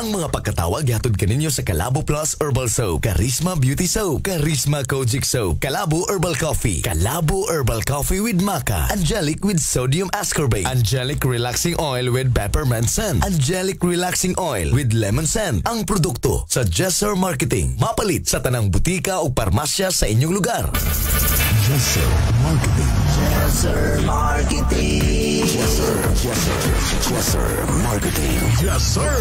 Ang mga pagkatawag gihatod kaninyo sa Kalabo Plus Herbal Soap, Charisma Beauty Soap, Charisma Kojic Soap, Kalabo Herbal Coffee, Kalabo Herbal Coffee with Maca, Angelic with Sodium Ascorbate, Angelic Relaxing Oil with Peppermint Scent, Angelic Relaxing Oil with Lemon Scent. Ang produkto sa Jesser Marketing. Mapalit sa tanang butika o parmasya sa inyong lugar. Jesser Marketing. Jesser Marketing. Jesser, Jesser, Jesser Marketing. Jesser.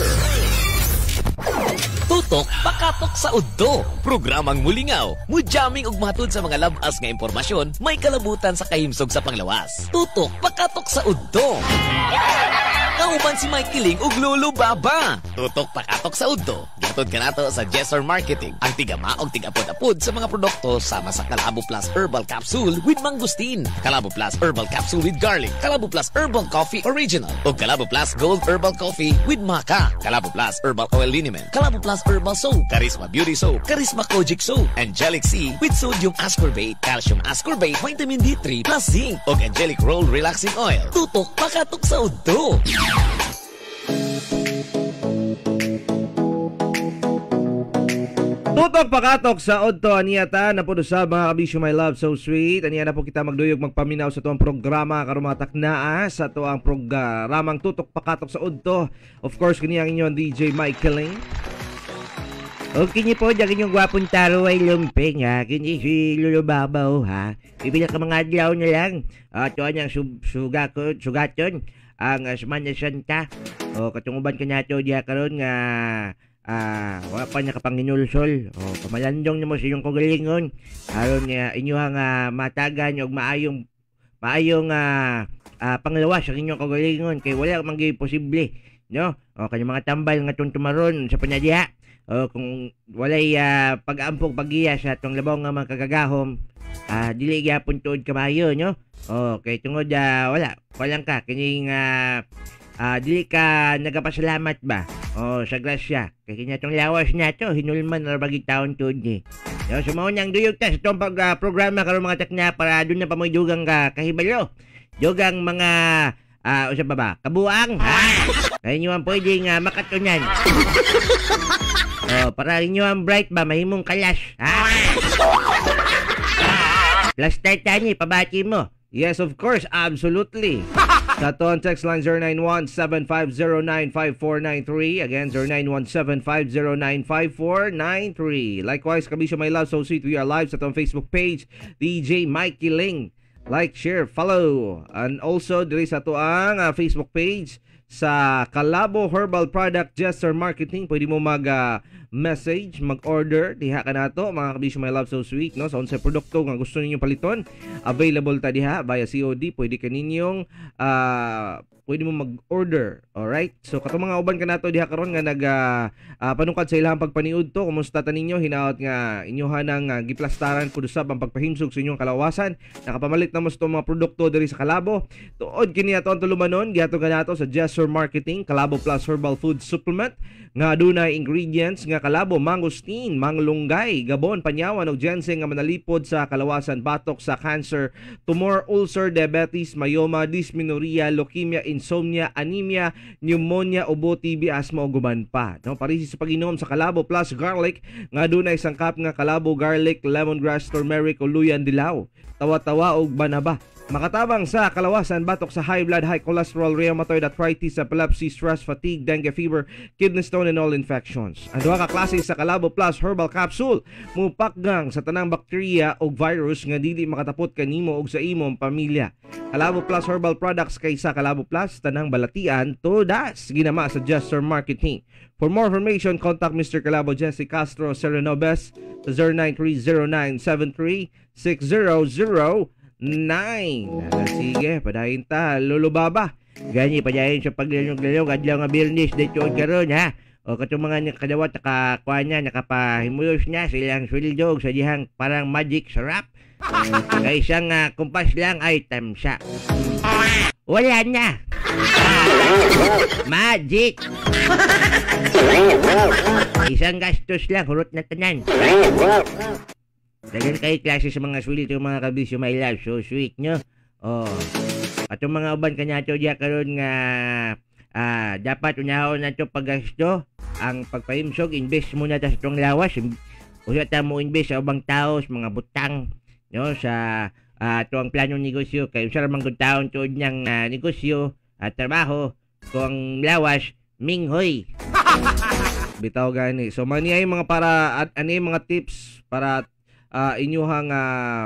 Tutok pakatok sa udto. Programang mulingaw, mujamming ug matud sa mga labas nga impormasyon may kalabutan sa kahimsog sa panglawas. Tutok pakatok sa udto. Kauban si Mike Kiling ug Lolo Baba. Tutok pakatok sa udto. Gihatod kanato sa Jesser Marketing. Ang tigama og tigapod-apod sa mga produkto sama sa Kalabo Plus Herbal Capsule with Mangosteen, Kalabo Plus Herbal Capsule with Garlic, Kalabo Plus Herbal Coffee Original, ug Kalabo Plus Gold Herbal Coffee with Maca, Kalabo Plus Herbal Oil Liniment, Kalabo Plus Herbal Soap, Charisma Beauty Soap, Charisma Kojic Soap, Angelic C with Sodium Ascorbate, Calcium Ascorbate, Vitamin D3 plus Zinc, ug Angelic Roll Relaxing Oil. Tutok pakatok sa udto. Tutok pakatok sa Odto aniya ta na po sa mga kabisyo, my love so sweet. Aniya na po kita magduyog magpaminaw sa tuang programa karong mga taknaa sa tuang programang Tutok Pakatok sa Odto. Of course, kini ang inyong DJ Mike Killing. Okay niyo po, dyan inyong gwapong taro ay lumping ha. Kini si Lolo Babaw ha. Pipila ka mga adlaw na lang. At uh, niyang sugakon, sugaton ang Semana Santa. O katunguban ka nato diya karon nga wala pa nakapanginulsol. O pamalandong nimo sa inyong kagalingon aron nga inyuhang matagan og maayong maayong panglawas sa inyong kagalingon kay wala man gyud posible, no? O kanyang mga tambal nga tuntumaron sa panadiha. O kung walay pag-ampog paggiya sa atong labaw nga mga kagagahom, dili gyapon tuod kamayo, no? O kay tungod wala walang ka kining dili ka nagapasalamat ba? O sa grasya kay kini atong lawas nato hinulman ra bagi taon tuod ni. No, so mao nang duyog ta sa atong pag programa karon mga takna para aduna pa mo'y dugang ka kahibalo. Dugang mga usa pa ba? Kabuang ha? Kay inyo ang pwedeng makatunan. Oh, para inyo ang bright ba mahimong kalas, ha? Plus tani pabati mo. Yes, of course, absolutely. Sa ato ang text line 0917-509-5493. Again, 0917-509-5493. Likewise, kabisyo, my love, so sweet. We are live sa atong Facebook page, DJ Mikey Ling. Like, share, follow. And also, diri sa ato ang Facebook page sa Kalabo Herbal Product Jester Marketing. Pwede mo mag message, mag-order diha ka nato mga kabisyo, my love, so sweet, no? Sa unsay produkto nga gusto ninyo paliton, available ta diha via COD. Pwede kaninyong pwede mo mag-order. Alright? So katong mga uban kanato diha karon nga nag panungkad sa ilahang pagpaniud to, kumusta ta ninyo? Hinaot nga inyoha nang giplastaran pud usab ang pagpahimsog sa inyong kalawasan. Nakapamalit na mo sa mga produkto diri sa Kalabo. Tuod kini ato ang tulumanon gihatod kanato sa Jesser Marketing, Kalabo Plus Herbal Food Supplement nga adunay ingredients nga kalabo, mangosteen, manglunggay, gabon, panyawan ug ginseng nga manalipod sa kalawasan batok sa cancer, tumor, ulcer, diabetes, myoma, dysmenorrhea, leukemia, insomnia, anemia, pneumonia, ubo, TB, asthma ug uban pa. No, parisi sa pag-inom sa Kalabo Plus Garlic nga adunay sangkap nga kalabo, garlic, lemongrass, turmeric ug luyan dilaw, tawa-tawa ug banaba. Makatabang sa kalawasan batok sa high blood, high cholesterol, rheumatoid arthritis, epilepsy, stress, fatigue, dengue fever, kidney stone and all infections. Ang duha ka klase sa Kalabo Plus Herbal Capsule mupakgang sa tanang bakterya ug virus nga dili makatapot kanimo ug sa imong pamilya. Kalabo Plus Herbal Products kaysa Kalabo Plus tanang balatian todas ginama sa Jester Marketing. For more information, contact Mr. Kalabo Jesse Castro Serenobes sa 0930973600 9. Sige, padayon ta, Lolo Baba. Gani padayon sa paglalong-lalong adlaw nga Biyernes dito karon ha. O katong mga kadawat nakakuha niya, nakapahimulos niya sa ilang sweldo sa dihang parang magic sarap. Kay isang kumpas lang ay tamsa. Wala na. Magic. Isang gastos lang, hurot na tanan. Dagan kay klase sa mga sweldo mga kabisyo, my love, so sweet nyo. Oh. At yung mga uban kanyato diya karon nga Dapat unahon nato paggasto ang pagpahimsog, invest muna ta sa itong lawas. Usa ta mo invest sa ubang tao, sa mga butang, no, sa tuang planong negosyo kay usa ra man gud taon tuod niyang negosyo at trabaho kung lawas minghoy. Bitaw gani. So mani ay mga para at ani mga tips para inyuhang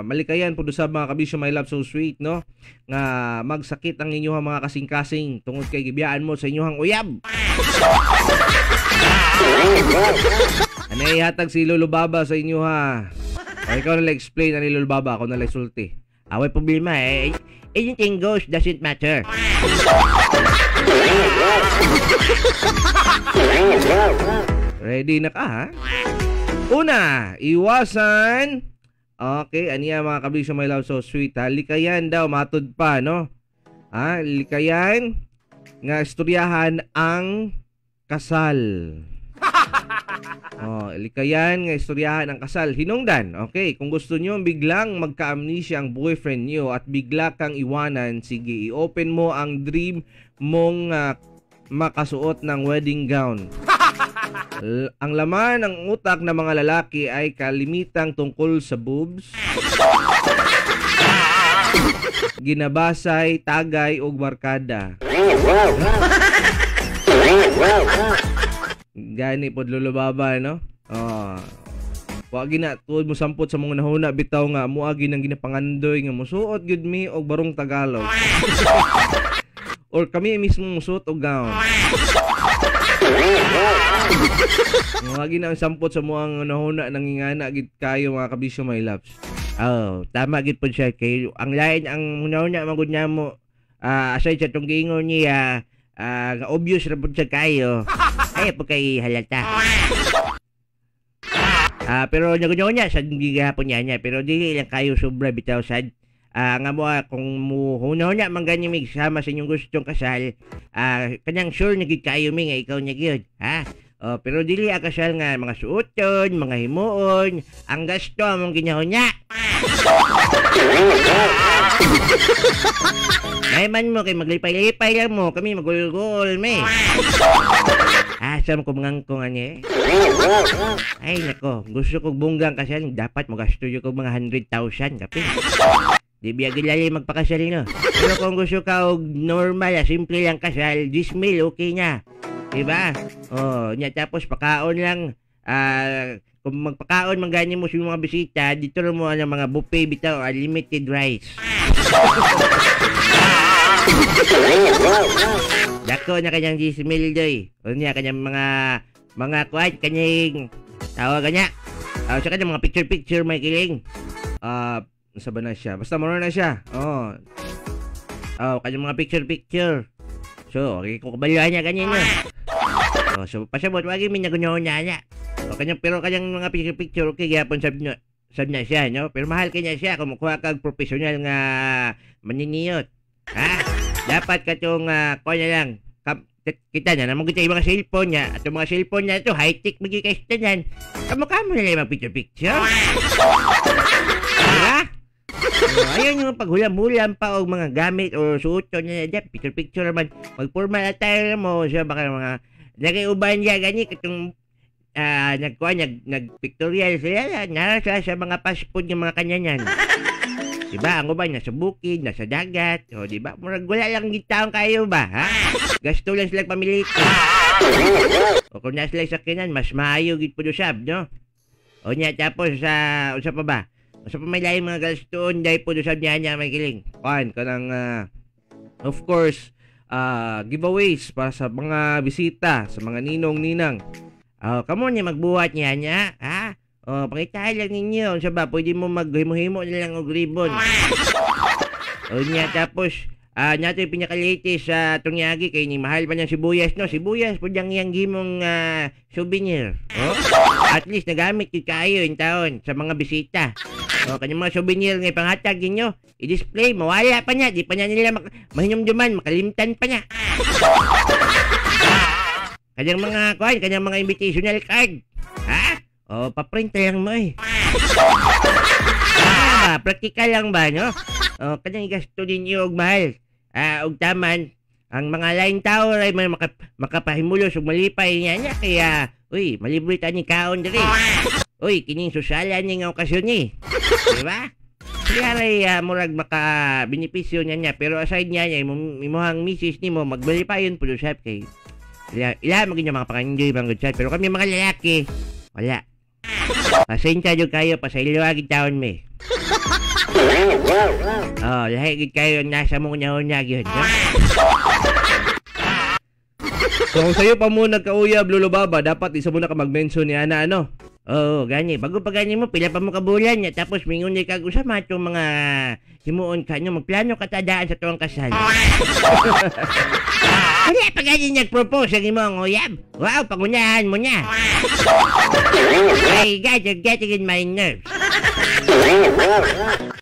malikayan pud sa mga kabisyo my love so sweet, no, nga magsakit ang inyuhang mga kasing-kasing tungod kay gibiyaan mo sa inyuhang uyab. Ano ihatag si Lolo Baba sa inyo ha? O ikaw na explain ani Lolo Baba, ako na lang sulti. Away problema eh. Anything goes, doesn't matter. Ready na ka ha? Una, iwasan. Okay, aniya mga kabisyo my love so sweet ha. Likayan daw, matud pa, no? Ha, likayan nga istoryahan ang kasal. Oh, likayan nga istoryahan ang kasal. Hinungdan. Okay, kung gusto niyo biglang magka-amnesia ang boyfriend niyo at bigla kang iwanan, sige, i-open mo ang dream mong makasuot ng wedding gown. Ang laman ng utak ng mga lalaki ay kalimitang tungkol sa boobs, ginabasay, tagay ug barkada. Gani pod Lolo Baba, no? Oh. Wa gina tuod mo sampot sa mga nahuna bitaw nga moagi nang ginapangandoy nga mosuot gyud mi og barong Tagalog. Or kami mismo mosuot og gown. Moagi na ang sampot sa muang nahuna nangingana gid kayo mga kabisyo my loves. Oh, tama gid pod siya kay ang lain ang nahuna man gud namo aside sa tong giingon niya nga obvious ra pud siya kayo. Ay po kay halata. Pero nagunya sa gihapon niya pero dili lang kayo sobra bitaw sad. Nga mo kung muhuna man gani mig sama sa inyong gustong kasal, kanyang sure na gid kayo mi nga ikaw niya gyud, ha? Oh, pero dili ang kasal nga mga suoton, mga himuon, ang gasto among ginahunya. May man mo kay maglipay-lipay lang mo, kami magulgol me. Asa mo ko mangangkong ani? Ay nako, gusto kog bonggang kasal, dapat mogasto jud kog mga 100,000 kapin. Di biya gilali magpakasal no. Pero kung gusto ka og normal, simple lang kasal, 10,000 okay na. Diba? Oh, nya tapos pakaon lang kung magpakaon man gani mo sa mga bisita, dito mo ang mga buffet bitaw, unlimited rice. Dako na kanyang 10,000 doy. O niya kanyang mga kuan kanyang tawag kanya. Sa kanyang mga picture-picture may kiling. Sa ba na siya? Basta mura na siya. Oh. Oh, kanyang mga picture-picture. So, okay, kung kabaluhan niya ganyan no. Oh, so pasabot wagi mi nagunyaw niya. O kanyang pero kanyang mga picture-picture okay gyapon sab na siya no. Pero mahal kanya siya kung mukuha kag professional nga maniniyot. Ha? Dapat katong kuha na lang. Kita na naman kita yung mga cellphone niya. At yung mga cellphone niya ito, high-tech magiging kayo tanan. Kamukha mo na lang mga picture-picture. Diba? Ayun yung paghulam-hulam pa o mga gamit o suoton niya. Picture-picture naman. Magpurmal attire mo. Siya baka mga nagay-uban niya gani. Katong nagpictorial sila. Nara sila sa mga passport ng mga kanya niyan. Diba? Ang uban, nasa bukid, nasa dagat. O, diba? Murag wala lang gitaong kayo ba, ha? Gasto lang silang pamiliti. O, kung nasa sila sakinan, mas maayo gid po usab, no? O niya, tapos, usa pa ba? Usa pa may laing mga gastoon, dahil po usab niya niya may kiling. Kuan, kanang, of course, giveaways para sa mga bisita, sa mga ninong-ninang. O, kamo niya magbuhat niya niya, ha? O, pakitahan lang ninyo. Unsa ba, pwede mo maghimo-himo na lang og ribbon. O niya, tapos, nato yung pinaka-latest sa tungyagi kay ni mahal pa niyang sibuyas, no? Sibuyas, pwede ang iyang gimong souvenir. O? At least, nagamit yun kayo yung taon sa mga bisita. O, kanyang mga souvenir nga ipanghatag ninyo, i-display, mawala pa niya. Di pa niya nila mahinumduman, makalimtan pa niya. Kanyang mga, kuhan, kanyang mga invitational card. Ha? O, paprint lang mo eh. Ba, practical lang ba, no? O, kanyang gasto ninyo og mahal. Og taman, Ang mga laing tao ay may makapahimulos ug malipay niya niya kaya uy, malibre ta ni kaon diri. Uy, kining sosyalan ni nga okasyon ni. Di ba? Kaya ray murag maka benepisyo niya niya, pero aside niya niya imuhang misis nimo magbalipayon pud usab kay ila magin mga pang-enjoy bang good chat, pero kami mga lalaki wala. Pasensya jud kayo, pasaylo gid taon mi. Oh, lahi gid kayo nasa mong una-una gyud. No? So kung sa'yo pa mo nagkauyab, Lolo Baba, dapat isa mo na ka mag-mention ni ana, ano? Oo, gani. Bago pa gani mo, pila pa mo kabulan niya. Tapos mingon ni kag usama itong mga himuon ka nyo. Magplano ka tadaan sa tuwang kasal. Wala pa gani nag-propose ang imong uyab. Wow, pangunahan mo niya. Ay, God, you're getting in my nerves.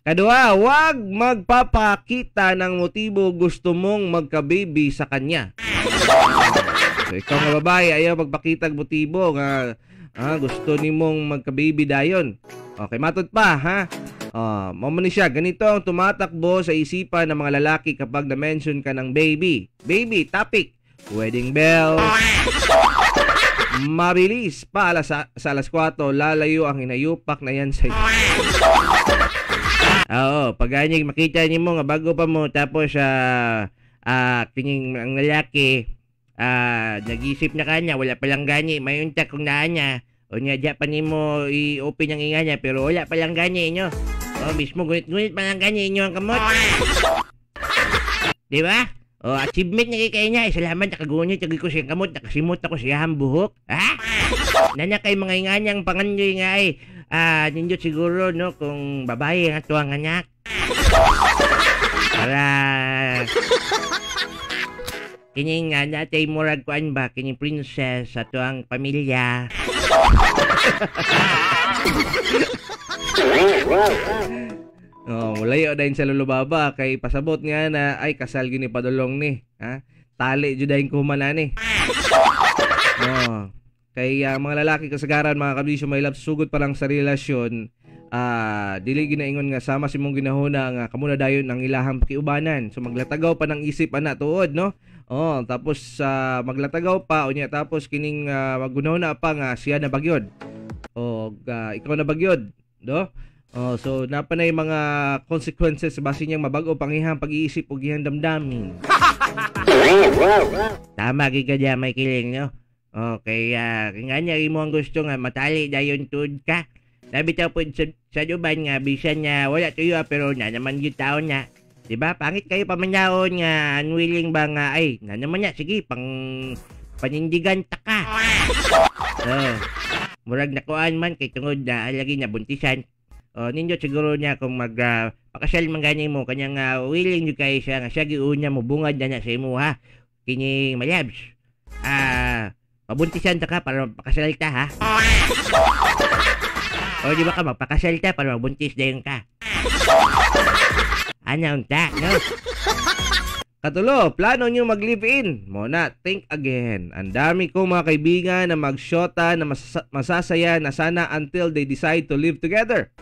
Kadua, wag magpapakita ng motibo gusto mong magka-baby sa kanya. So, ikaw nga babae, ayaw magpakita ng motibo nga gusto nimong magka-baby dayon. Okay, matod pa, ha? Mao man ni siya, ganito ang tumatakbo sa isipan ng mga lalaki kapag na-mention ka ng baby. Baby, topic, wedding bell. Mabilis pa sa alas 4, lalayo ang hinayupak na yan sa iyo. Oo, pag ganyang makita nimo nga bago pa mo tapos kining ang lalaki nag-isip na kanya, wala pa lang gani, may unta kung naa niya. O niya, diya pa nimo i-open ang inga niya, pero wala pa lang gani inyo. O, mismo, gunit-gunit pa lang gani inyo ang kamot. Di ba? O, achievement na kay niya. Eh, salamat, nakagunit, lagi ko siyang kamot, nakasimot ako siyang buhok. Ha? Nana kay mga inga niyang panganyoy nga ay, nindot siguro, no, kung babae ang atuang anak. Para kining nga natay murag kuan ba kining princess sa tuang pamilya. Oh, mulayo dayon sa Lolo Baba kay pasabot nga na ay kasal gini padulong ni, ha? Tali jud dayon kuman ani. Oh, kay mga lalaki kasagaran mga kabisyo may love sugod pa lang sa relasyon. Dili ginaingon nga sama si mong ginahuna nga kamo na dayon ang ilahang pakiubanan. So maglatagaw pa ng isip ana tuod, no? Oh, tapos maglatagaw pa unya tapos kining maggunahuna pa nga siya na bagyod. O ikaw na bagyod, do? Oh, so napa na yung mga consequences base niyang mabago pangihang pag-iisip ug iyang damdamin. Tama gid ka diya, may kiling, no? Okay, nga niya imo ang gusto nga matali dayon tuod ka. Labi ta pod sa duban nga bisan nga wala tuyo pero na naman gyud taon na. Diba? Pangit kayo pamanyaon nga unwilling ba nga ay na naman niya sige pang panindigan ta ka. Oh, murag nakuan man kay tungod na lagi na buntisan. Oh, nindot siguro niya kung mag pakasal man gani mo kanyang willing jud kay siya nga siya giuna mo bungad na sa imo ha. Kini malabs. Pabuntisan ta ka para pakasal ta ha. O di ba ka magpakasal ta para magbuntis dayon ka. Ano unta, no? Katulo, plano nyo mag-live-in. Mona, think again. Ang dami kong mga kaibigan na magsyota na masasaya na sana until they decide to live together.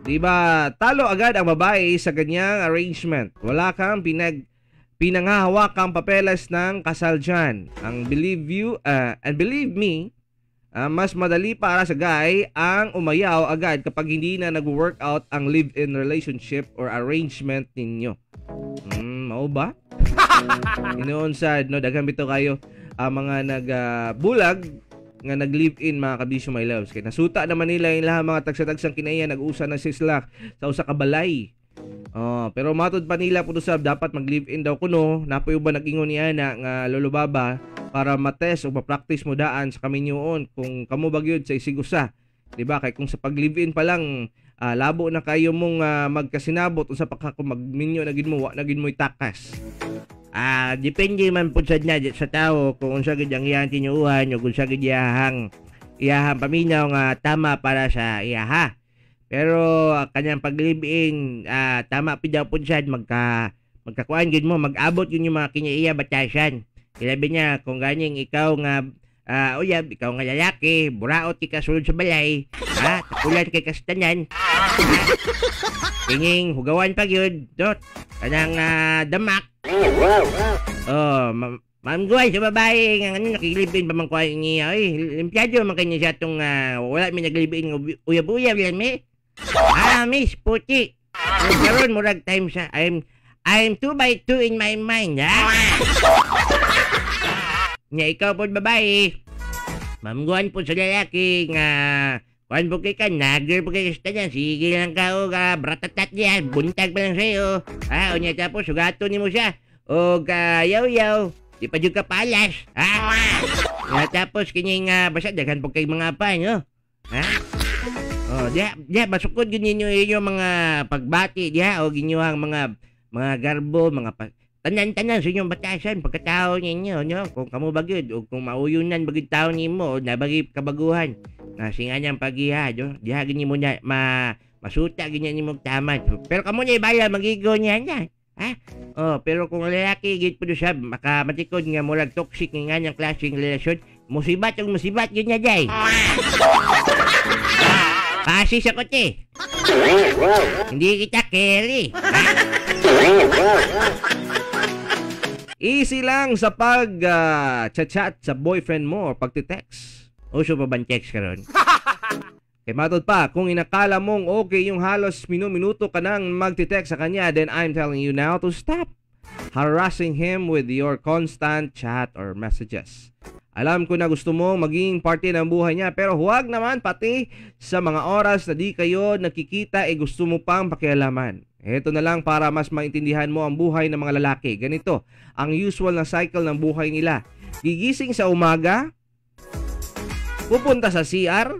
Di ba, talo agad ang babae sa ganyang arrangement. Wala kang pinangahawakang papeles ng kasal dyan. Ang believe you, and believe me, mas madali para sa guy ang umayaw agad kapag hindi na nag-workout ang live-in relationship or arrangement ninyo. Mao ba? Inoon sad, no, daghan bitaw kayo mga nagbulag nga nag-live-in mga kabisyo my loves. Kay nasuta naman nila yung lahat mga tagsa-tagsang kinaiya, nag-usa na sila sa usa ka balay. Pero matod pa nila puto sab dapat mag-live-in daw kuno. Napoy ba nag-ingon niya na nga Lolo Baba para matest o ma-practice mo daan sa kaminyoon kung kamo ba gyud sa isigusa. Di ba? Kay kung sa pag-live-in pa lang labo na kayo mong magkasinabot unsa pa ka kung magminyo na gid mo, wa na gid mo'y takas. Depende man pud sad na sa tao kung unsa gid ang iyang tinuohan o kung unsa gid iyahang paminaw nga tama para sa iyaha. Pero kanyang pag-live-in, tama pud daw pud sad magkakuan gid mo, mag-abot yun yung mga kinaiya batasan. Ilabi niya kung ganing ikaw nga uyab, ikaw nga lalaki, buraot kay kasulod sa balay, ha, tapulan kay kastanan, ha, kining hugawan pa gyud, dot, kanang damak. Oh, ma'am Guay, sa babae nga ano nakilibin pa man ko niya oy. Limpiado man kanya siya tong wala mi naglibin nga uyab-uyab lang mi. Ah, miss puti. Karon murag time sa I'm 2 by 2 in my mind, ha? Nya ikaw po babae. Mamguan po sa lalaki nga kuan po kay ka, nagger po kay sa tanan. Sige lang ka o ka, bratatat niya, buntag pa lang sa'yo. Ha, o niya tapos, sugato ni mo siya. O ka, yaw-yaw, di pa dyan ka palas. Ha? Ya, tapos, kining, basta, daghan po kay mga pa, no? Ha? O, diya, diya, basukod yun ninyo inyong mga pagbati, diya, o ginyuhang mga garbo, mga tanan-tanan sa inyong batasan, pagkatao ninyo, no? Kung kamo bagid, o kung mauyunan bagid tao nimo, o nabagi kabaguhan, na singa niyang pagiha, no? Diha ganyan mo na, masuta ganyan nimo taman. Pero kamo niya ibala, magigo niya niya. Ha? Oh, pero kung lalaki, gid po siya, makamatikod nga murag toxic nga niyang klaseng relasyon, musibat yung musibat, yun niya, jay. Kasi sa kote. Hindi kita carry. Ha? Easy lang sa pag chat-chat sa boyfriend mo or pagti-text. Uso pa bang text karon? Kay matod pa, kung inakala mong okay yung halos minu-minuto ka nang magti-text sa kanya, then I'm telling you now to stop harassing him with your constant chat or messages. Alam ko na gusto mong maging parte ng buhay niya, pero huwag naman pati sa mga oras na di kayo nakikita eh gusto mo pang pakialaman. Ito na lang para mas maintindihan mo ang buhay ng mga lalaki. Ganito ang usual na cycle ng buhay nila. Gigising sa umaga, pupunta sa CR,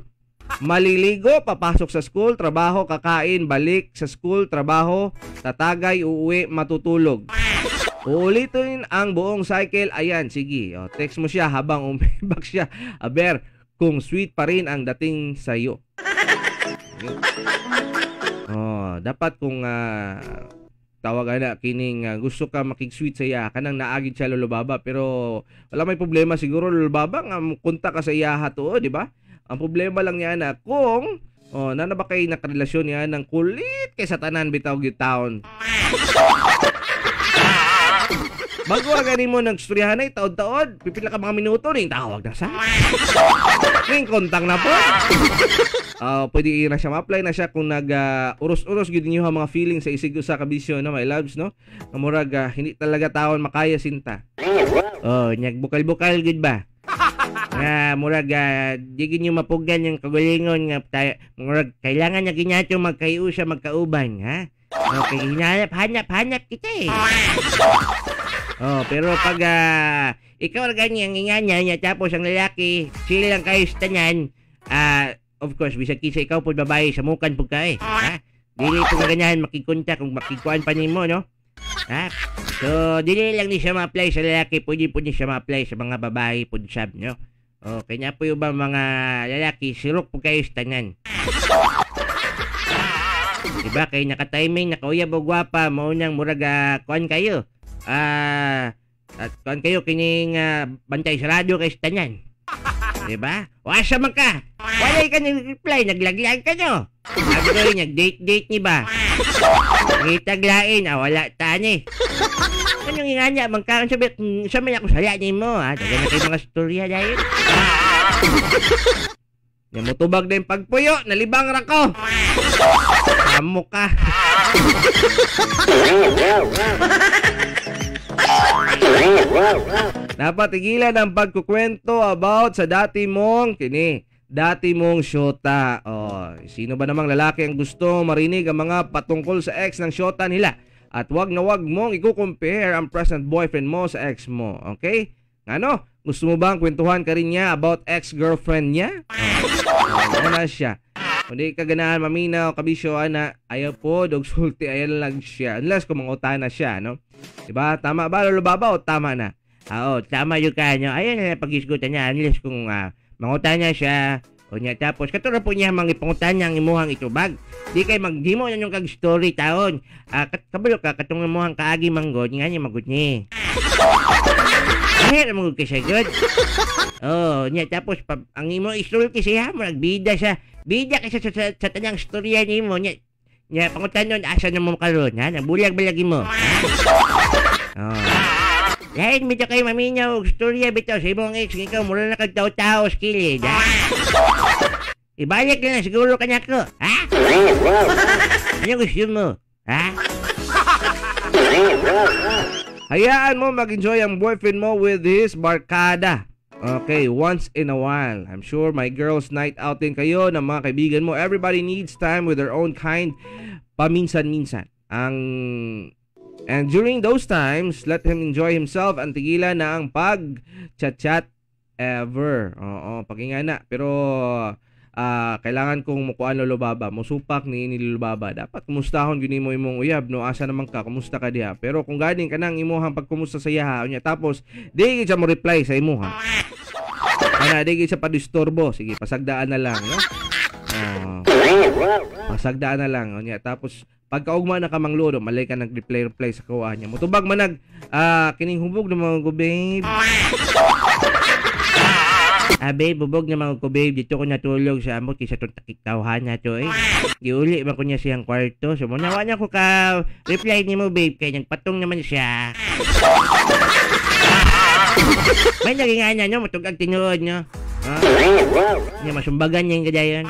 maliligo, papasok sa school, trabaho, kakain, balik sa school, trabaho, tatagay, uuwi, matutulog. Uulitin ang buong cycle. Ayan, sige. O, text mo siya habang umibak siya. Aber, kung sweet pa rin ang dating sa'yo. Oh, dapat kung tawag ana kining gusto ka makig-sweet sa iya kanang naagid siya Lolo Baba, pero wala may problema siguro Lolo Baba nga kontak ka sa iya tuo, di ba? Ang problema lang niya na kung oh, nana ba kay nakarelasyon niya ng kulit kay sa tanan bitaw gyud taon. Bago ra gani mo nagstoryahan ay taod-taod, pipila ka mga minuto ning tawag na sa. Ning kontang na po. Pwede na siya ma-apply na siya kung nag uros-uros gyud ninyo ang mga feelings sa isig usa ka bisyo, no, my loves, no? Murag hindi talaga taon makaya sinta. Oh, nagbukal-bukal gyud ba? Nga murag di gyud nyo mapugan yung kagalingon nga tayo, murag kailangan na ginyato magkaiusa magkauban, ha? Okay, hinanap kita eh. Oh, pero pag ikaw ra ganyan inganya niya tapos ang lalaki chill lang kayo sa tanan, of course bisag kinsa ikaw pod babae samukan pud ka eh, ha? Dili po ka ganyan makikontak kung makikuan pa nimo, no? Ha? So dili lang ni siya ma-apply sa lalaki, pwede po ni siya ma-apply sa mga babae pud sab, no? Okay na po yung ba mga lalaki sirok po kayo sa tanan. Diba kay naka-timing nakauyab og gwapa mao nang murag kuan kayo. At kuan kayo kining bantay sarado kay sa tanan. Diba? O asa man ka? Walay ka nag-reply, naglaglag ka no. Agoy, nag-date-date ni ba? Ngitaglain, wala tani. Anong inganya, man ka? Sabi, sa man ako sala ni mo, ha? Dagan na kayo mga storya dahil. Namutubag na yung pagpuyo, nalibang ra ko. Amo ka. Dapat tigilan ang pagkukwento about sa dati mong kini, dati mong syota. Oh, sino ba namang lalaki ang gusto marinig ang mga patungkol sa ex ng syota nila? At wag na wag mong i-compare ang present boyfriend mo sa ex mo, okay? Ano? Gusto mo bang kwentuhan ka rin niya about ex-girlfriend niya? Oh, ano na siya? Kung di ka ganahan maminaw, kabisyo, ana, ayaw po, dog sulti, ayaw lang siya. Unless kung manguta na siya, no? Diba? Tama ba, Lolo Baba, o tama na? Oo, tama yung kanyo. Ayun na pag-isgutan niya. Unless kung manguta niya siya, o niya tapos, katulad po niya, mangipangutan niya ang imuhang itubag. Di kay magdimo na yung kag-story taon. Kabalo ka, katong imuhang kaagi manggod, nga niya magod niya. Kahit magod ka siya, good. Oh, niya tapos, ang imo isulti siya, muragbida siya. Bida kasi sa tanang storya nimo niya. Nya pangutanon asa na mo karon, ha? Nabulag ba lagi mo? Oh. Lain bitaw kay maminaw og storya bitaw sa imong ex nga ikaw mura na kag tawo-tawo sa kilid, ha? Ibalik na lang siguro kanako, ha? Ano gusto mo, ha? Hayaan mo mag-enjoy ang boyfriend mo with his barkada. Okay, once in a while. I'm sure my girls' night out din kayo ng mga kaibigan mo. Everybody needs time with their own kind paminsan-minsan. And during those times, let him enjoy himself and tigilan na ang pag-chat-chat ever. Oo, paginga na. Pero kailangan kong mukuan Lolo Baba, musupak ni Lolo Baba. Dapat kumustahon gyud nimo imong uyab, no? Asa naman ka, kumusta ka diha? Pero kung ganing kanang imuhang pagkumusta sa iyaha unya tapos di gid siya mo reply sa imuha. Ana di gid siya padisturbo. Sige, pasagdaan na lang, no? Pasagdaan na lang unya tapos pagkaugma na ka mangludo, malay ka nag-reply sa kuha niya. Mutubag manag kining hubog ng mga ko, babe. Ah, babe, bubog na mga ko, babe. Dito ko natulog sa amot kaysa itong takitawhan na to, eh. Giuli man ko niya siyang kwarto. So, munawa niya ko ka reply ni mo, babe. Kaya nagpatong naman siya. May naging nga niya, no? Matugag tinuod, no? Ah? Niya, masumbagan niya yung kadayon.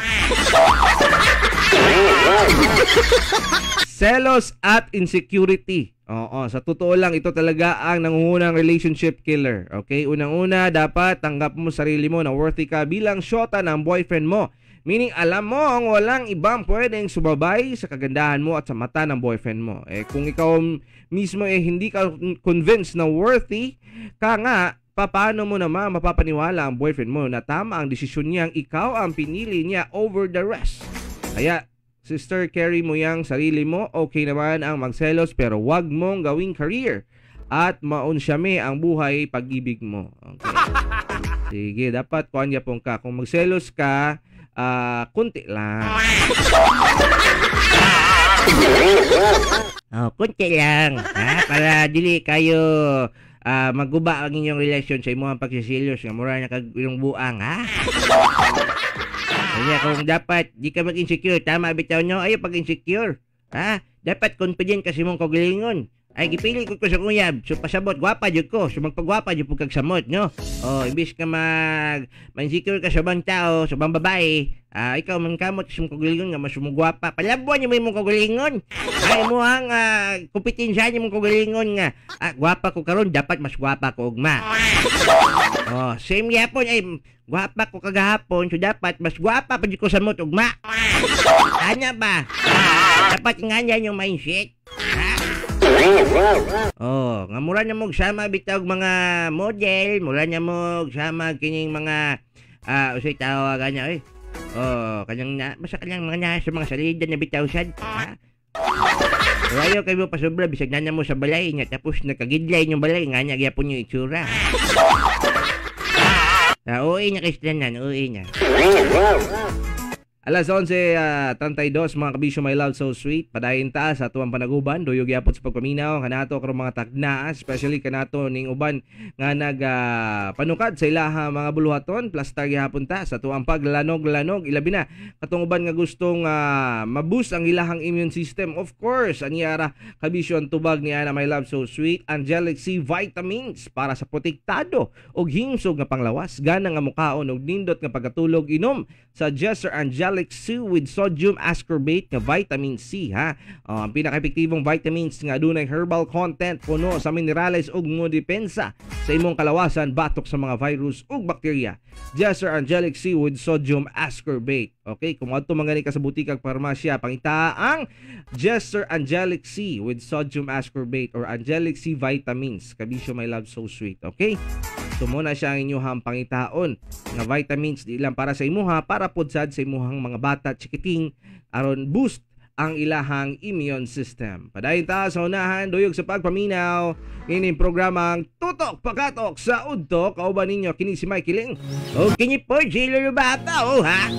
Selos at insecurity. Oo, sa totoo lang, ito talaga ang nangungunang relationship killer. Okay? Unang-una, dapat tanggap mo sarili mo na worthy ka bilang syota ng boyfriend mo. Meaning, alam mo ang walang ibang pwedeng sumabay sa kagandahan mo at sa mata ng boyfriend mo. Eh, kung ikaw mismo eh, hindi ka convinced na worthy ka nga, paano mo naman mapapaniwala ang boyfriend mo na tama ang desisyon niyang ikaw ang pinili niya over the rest? Kaya, sister, carry mo yang sarili mo. Okay naman ang magselos pero wag mong gawing career at maunsyame ang buhay pag-ibig mo. Okay. Sige, dapat kuan yapon ka. Kung magselos ka, kunti lang. Oh, kunti lang, ha? Para dili kayo maguba ang inyong relasyon sa imong pagsisilos nga mura na kag ilong buang, ha? Kaya kung dapat di ka mag-insecure, tama bitaw nyo, ayaw pag-insecure. Ha? Dapat confident kasi mong kagalingon. Ay, gipili ko sa kuyab. So, pasabot, gwapa jud ko. So, magpagwapa jud po kag samot, no? O, imbis ka ma-insecure ka sa ibang tao, sa ibang babae, ikaw mangkamot sa mong kagalingon nga mas mugwapa. Palabuan niyo mo imong kagalingon. Ay, mo ang kompetensya niyo mong kagalingon nga. Gwapa ko karon, dapat mas gwapa ko ugma. Oh, same yapon ay gwapa ko kagahapon, so dapat mas gwapa pa jud ko sa samot ugma. Anya ba? Dapat nga niya yung mindset. Ha? Oh, nga mura na mo sama bitaw mga model, mura na mo sama kining mga usay tawagan niya eh. Oh, kanyang na, basta kanyang mga na sa mga salida na bitaw sad. Ha? Ayaw kayo pasobra bisag na mo sa balay niya tapos nakagidlay yung balay nga niya gyapon yung itsura. Uwi niya kay Slanan, uwi niya. Alas 11:32 mga kabisyo, my love so sweet. Padayon ta sa atuang panaguban, duyog gyapon sa pagpaminaw kanato karong mga tagnaa, especially kanato ning uban nga nag panukad sa ilaha mga buluhaton, plastar gyapon ta sa atuang paglanog-lanog, ilabi na katong uban nga gustong ma-boost ang ilahang immune system. Of course, anyara kabisyo ang tubag ni Ana my love so sweet, Angelic C vitamins para sa protektado og himsog nga panglawas, gana nga mukaon og nindot nga pagkatulog, inom sa Jester Angelic C with sodium ascorbate nga vitamin C, ha. Ang pinaka-epektibong vitamins nga adunay herbal content, puno sa minerales ug modepensa sa imong kalawasan batok sa mga virus ug bakterya. Jester Angelic C with sodium ascorbate. Okay, kung adto man gani ka sa butika ug parmasya, pangita ang Jester Angelic C with sodium ascorbate or Angelic C vitamins. Kabisyo my love so sweet. Okay? So muna siya ang inyuhang pangitaon nga vitamins di lang para sa imuha, para pod sad sa imuhang mga bata chikiting aron boost ang ilahang immune system. Padayon ta sa unahan, duyog sa pagpaminaw ining programang Tutok Pakatok sa Udto. Kauban ninyo kini si Mikey Ling. O kini po si Lolo Baba, oh ha.